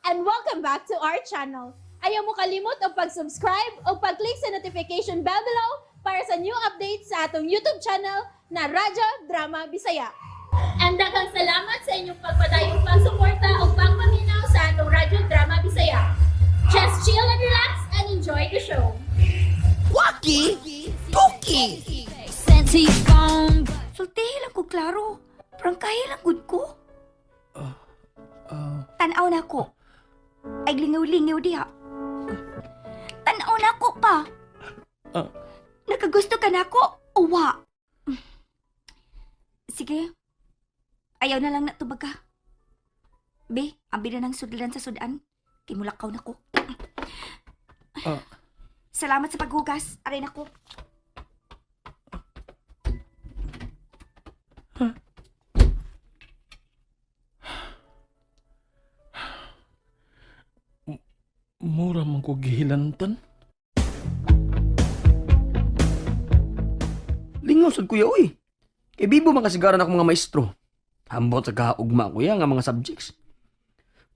And welcome back to our channel. Ayaw mo kalimot og pag-subscribe o pag-click sa notification bell below para sa new updates sa atong YouTube channel na Radyo Drama Bisaya. And daghang salamat sa inyong pagpadayong pagsuporta o pagpaminaw sa atong Radyo Drama Bisaya. Just chill and relax and enjoy the show. Waki! Tuki! Sent to your phone. Sultihi lang ko, klaro. Prangkahi lang gud ko. Tanaw na ko. Ay lingaw-lingaw diha. Tanaw na ko pa. Nakagusto ka na ko? Uwa. Sige. Ayaw na lang na tubag ka. Be, ambi na ng sudlan sa sudan. Kay mulakaw na ko. Salamat sa paghugas. Aray na ko. Mura man ko gihilantan. Lingaw sad kuya oy. Kay bibo man kasigaran ako mga maestro. Ambot sa kaugma kuya nga mga subjects.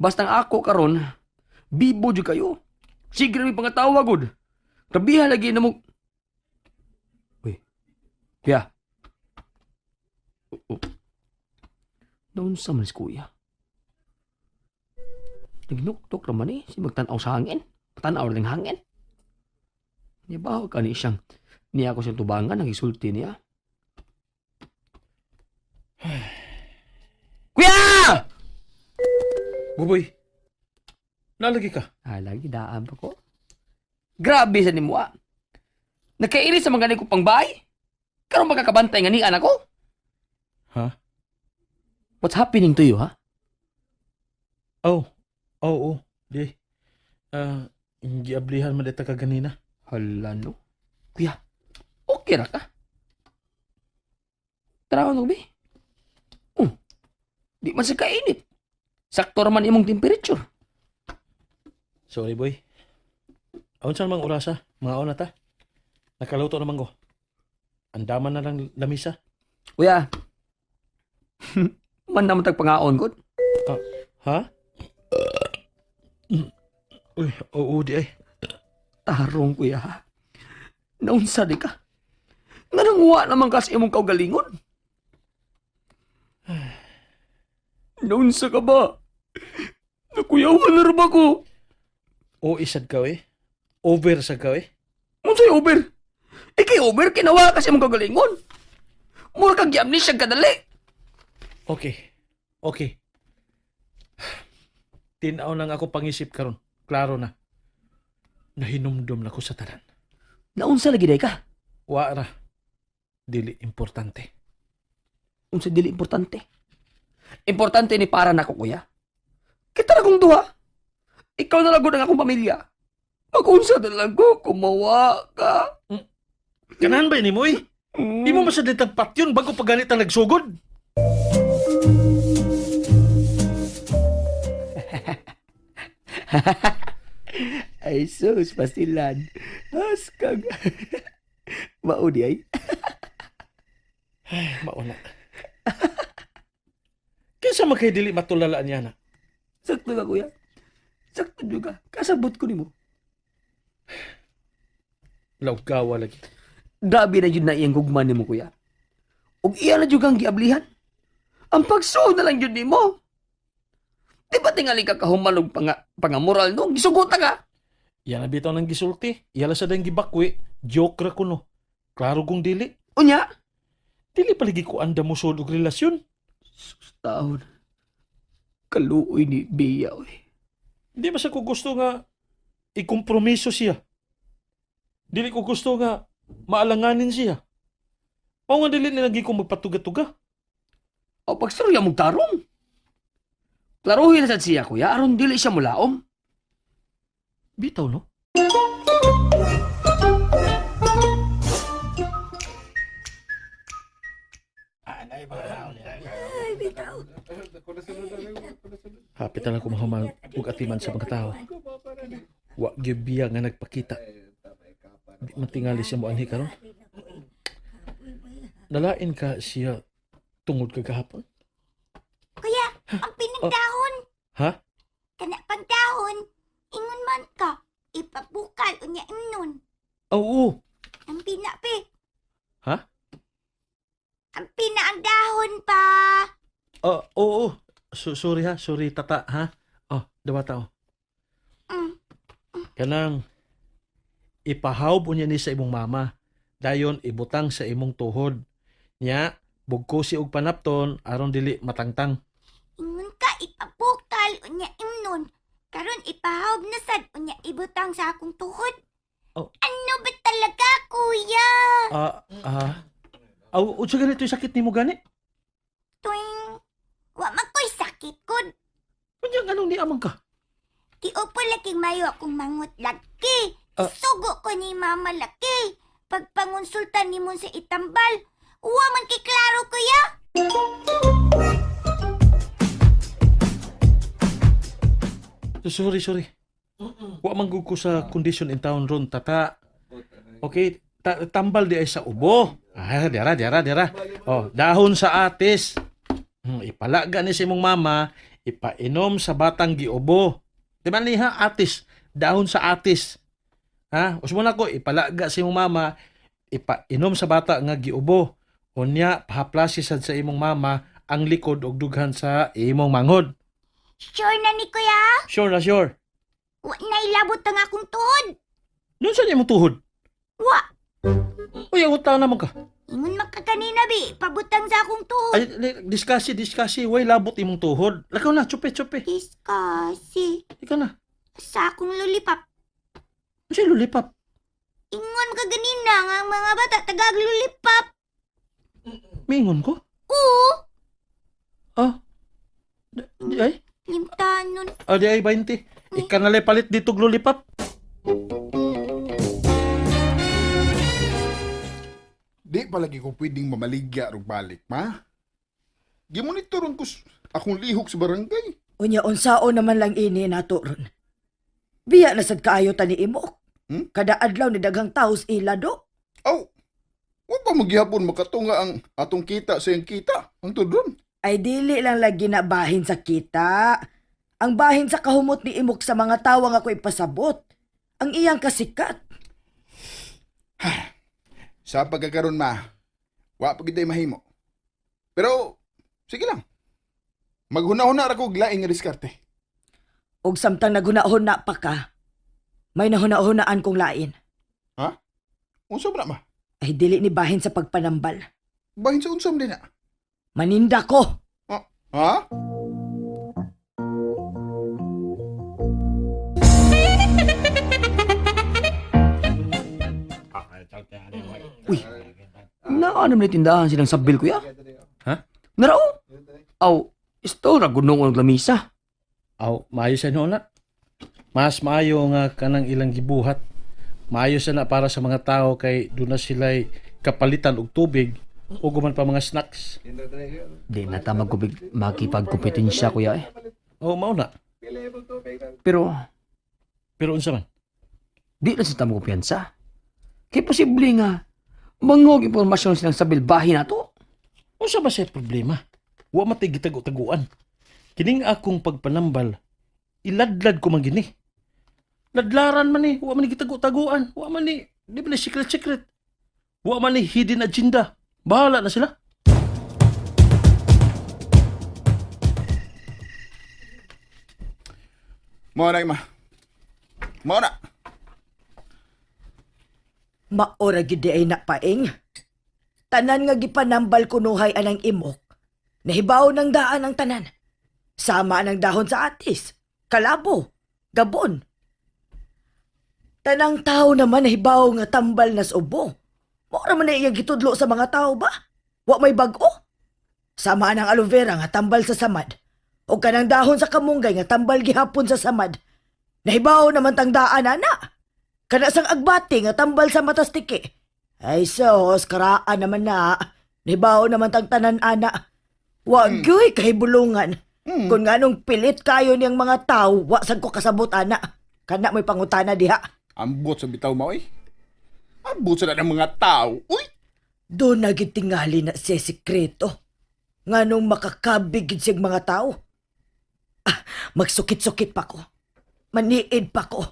Basta ang ako karon, bibo jud kayo. Sige ra mi pangatawag gud. Grabiha lagi na mo. Uy. Kuya. Oh, oh. Naunsa man si kuya. Nagnuktok raman eh. Si magtanaw sa hangin. Tanaw lang hangin. Niya ba ka ni siyang niya ako siyang tubangan, nagisulti niya. Kuya! Buboy, nalagi ka. Ah, lagi daan pa ko. Grabe sa nimo ah. Nakailis sa mga ko pang bahay. Karon makakabantay nga ni anak ko. Ha? What's happening to you, ha? Oh, oh, oh. Di. Ah, giablihan man dita ka ganina. Hala no. Kuya, okay ra ka? Tara no, bi. Oh, di man sa kainit. Sakto ra man imong temperature. Sorry, boy. Aon sa mang orasa? Mga ona ta. Nakaluto naman ko. Andaman na lang lamisa. Kuya, man naman tag pangaon ko. Ha? Uy, oo, di ay. Tarong kuya. Naunsa di ka? Nanangwa naman ka sa imong kaugalingon. Naunsa ka ba? Nakuyawan na rin ba ko? O isad ka eh. Over sa ka eh. Unsay over? Ikay over, kinawa ka sa imong kaugalingon. Mura kag amnesia kadali. Okay. Okay. Tinaw lang ako pangisip karon. Klaro na. Nahinumdum na ko sa tanan. Naunsa lagi day ka? Wa ra. Dili importante. Unsa dili importante? Importante ni para nako kuya. Kita ra kong duha. Ikaw na lang gud ang akong pamilya. Mag-unsa na lang ko, kumawa ka. Kanahan ba ni mo eh? Di mo masaditag patyon bago pa ganit ang nagsugod. Ay sus, pastilan. Askag. Mao di ay. Ay, mauna. Kinsa man kay dili matulalaan niya na? Sakto ka kuya. Sakto juga. Kasabot ko nimo. Lawgawa lagi. Grabe na jud na iyang gugma nimo kuya. Ug iya na jud kang giablihan. Ang pagsuod na lang jud nimo. Di ba tingali ka kahuman og pangamoral no? Gisugot ka. Yan na bitaw ng gisulti. Iyala sa dang gibakwi. Joke ra kuno. Klaro kong dili. Unya. Dili palagi ko anda mo sud og relasyon. Sus taon. Kaluoy ni Bea oy. Di ba sa ko gusto nga ikompromiso siya. Dili ko gusto nga maalanganin siya. Mao nga dili nilagi ko magpatuga-tuga. O pagsurya mong tarong. Klaruhin na sad siya kuya aron dili siya mulaom. Bitaw no? Ay, bitaw. Hapit na lang ko mahuman ug atiman sa mga tao. Wa gyud biya nga nagpakita. Di man tingali siya moanhi karon. Nalain ka siya tungod kagahapon. Kuya, ang pinagdahon. Ha? Kana pagdahon. Oo. Ang pina, pe. Ha? Ang pina ang dahon pa. Ah, oo. Sorry ha, sorry tata ha. Oh, dawata oh. Kanang ipahawb unya ni sa imong mama. Dayon ibutang sa imong tuhod. Nya, bugkosi og panapton aron dili matangtang. Ingon ka ipabukal unya imnon. Karon ipahawb na sad unya ibutang sa akong tuhod. Oh. Ano ba talaga, kuya? Ah, ah. Aw, unsa ganito yung sakit nimo gani? Tuwing wa man ko'y sakit kod. Unya nganong niamang ka? Giupo lagi mayo akong mangot lagi. Ah. Sugo ko ni mama lagi. Pagpangonsulta nimo sa itambal, wa man kay klaro kuya. Sorry, sorry. Wa man gud ko sa condition in town ron tata. Okay, tambal di ay sa ubo. Ah, dira, dira, dira. Oh, dahon sa atis. Ipalaga ni sa imong mama, ipainom sa batang giubo. Di ba niha atis? Dahon sa atis. Ha? Usmo na ko ipalaga sa imong mama, ipainom sa bata nga giubo. Unya pahaplasi sad sa imong mama ang likod og dughan sa imong manghod. Sure na ni kuya? Sure na sure. Wa na ilabot ang akong tuhod. Noon sa imong tuhod? Wa. Uy, ang uta naman ka. Ingon man ka kanina bi, pabutang sa akong tuhod. Ay, diskasi, diskasi. Way labot imong tuhod. Lakaw na, chupe, chupe. Diskasi Ikaw na. sa akong lulipap. Ano siya lulipap? Ingon ka ganina nga ang mga bata tagag lulipap. Mingon ko? Oo, Ah. Di ay? limtanon. Ah, di ay 20. Ika na lay palit dito lulipap. Di palagi ko pwedeng mamaligya rog balik, ma. Gimonitoron ko akong lihok sa barangay. Unya unsaon naman lang ini nato ron. Biya na sad kaayo tani imo. Hmm? Kada adlaw ni daghang taos ila do. Aw, wa pa magyapon makatunga ang atong kita sa iyang kita. Ang tudron. Ay dili lang lagi na bahin sa kita. Ang bahin sa kahumot ni imok sa mga tawa nga ko ipasabot. Ang iyang kasikat. Sa pagkakaroon, ma, wa pa gid ay mahimo. Pero, sige lang. Maghuna-huna ra ko og laing nga diskarte. Og samtang naghunahon na pa ka, may nahuna-hunaan kong lain. Unsa ba na, ma? Ay dili ni bahin sa pagpanambal. Bahin sa unsam din na. Maninda ko. Ha? Uy, naano man tindahan silang sabil kuya? Ha? Narao? Aw, isto ra gunong og lamisa. Aw, maayo sa noon na. Mas maayo nga kanang ilang gibuhat. Maayo sa na para sa mga tao kay doon na sila'y kapalitan og tubig o guman pa mga snacks. Di na ta magkubig makipagkompetensya kuya eh. Oh, mao na. Pero Pero unsa man? di lang sa tamo kumpiyansa. Kay posible nga mangog impormasyon silang sabil bahin nato. Unsa ba siya problema? Wa matay gitago-taguan. Kining akong pagpanambal, iladlad ko man gini. Ladlaran man ni, wa man ni gitago-taguan, wa man ni, di ba ni secret-secret. Wa man ni hidden agenda. Bahala na sila. Mao na, ma. Mao na. Maora gid di ay napaing. Tanan nga gipanambal kunuhay anang imok. Nahibaw ng daan ang tanan. Sama ang dahon sa atis, kalabo, gabon. Tanang tao naman nahibaw nga tambal nas ubo. Maora man na iyang gitudlo sa mga tao ba? Wa may bag-o. Sama ang aloe vera nga tambal sa samad. O kanang dahon sa kamunggay nga tambal gihapon sa samad. Nahibaw naman tang daan ana. Kana sang agbati nga tambal sa matastiki. Ay sos, karaan naman na. Nibaw naman tang tanan ana. Wa gyoy kahibulungan. Kung nganong pilit kayo niyang mga tao, wa sad ko kasabot ana. Kana mo'y pangutana diha. Ambot sa bitaw mo, eh. Ambot sa ng mga tao. Uy! Doon na gid tingali na siya sikreto. Nganong makakabig gid siyang mga tao. Ah, magsukit-sukit pa ko. Maniid pa ko.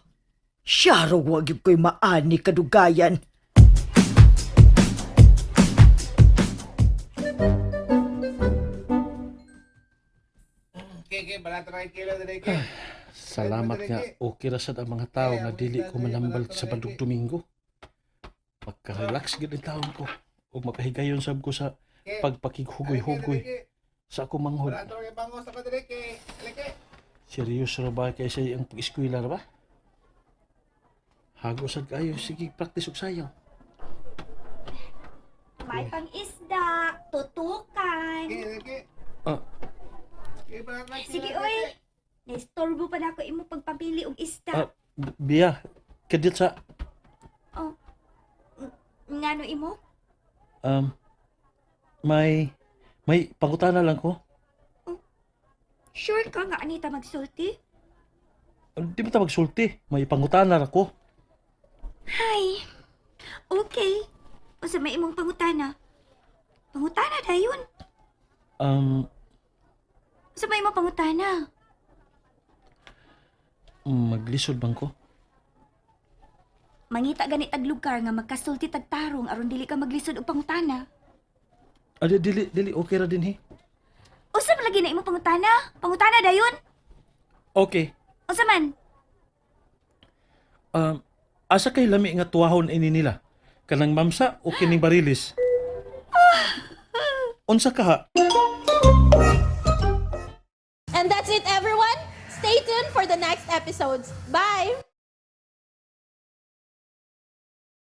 Siya raw wa gyud ko'y maani kadugayan. Salamat nga okay ra sad ang mga tao nga dili ko manambal sa Sabado ug Domingo. Pagka-relax gid ang taon ko ug makahigayon sab ko sa pagpakighugoy-hugoy sa akong manghod. Seryoso ra ba kay sa ang pag-eskwela ra ba? Hago sad kayo, sige practice og sayaw. May pang isda, tutukan. Ah. Sige, oy. Naistorbo pa na ako imo pagpamili og isda. Ah, Biya, kadit sa Oh. Ngano imo? may pangutana lang ko. Sure ka nga anita magsulti? Di ba ta magsulti? May pangutana ra ko. Hay. Okay. Unsa may imong pangutana? Pangutana dayon. Unsa may imong pangutana? Maglisod bang ko? Mangita gani tag lugar nga magkasulti tag tarong aron dili ka maglisod og pangutana. Ah, dili, dili, okay ra din he. Unsa man lagi na imong pangutana? Pangutana dayon. Okay. Unsa man? Asa kay lami nga tuwahon ini nila? Kanang mamsa o kining barilis? Unsa ka ha? And that's it, everyone. Stay tuned for the next episodes. Bye!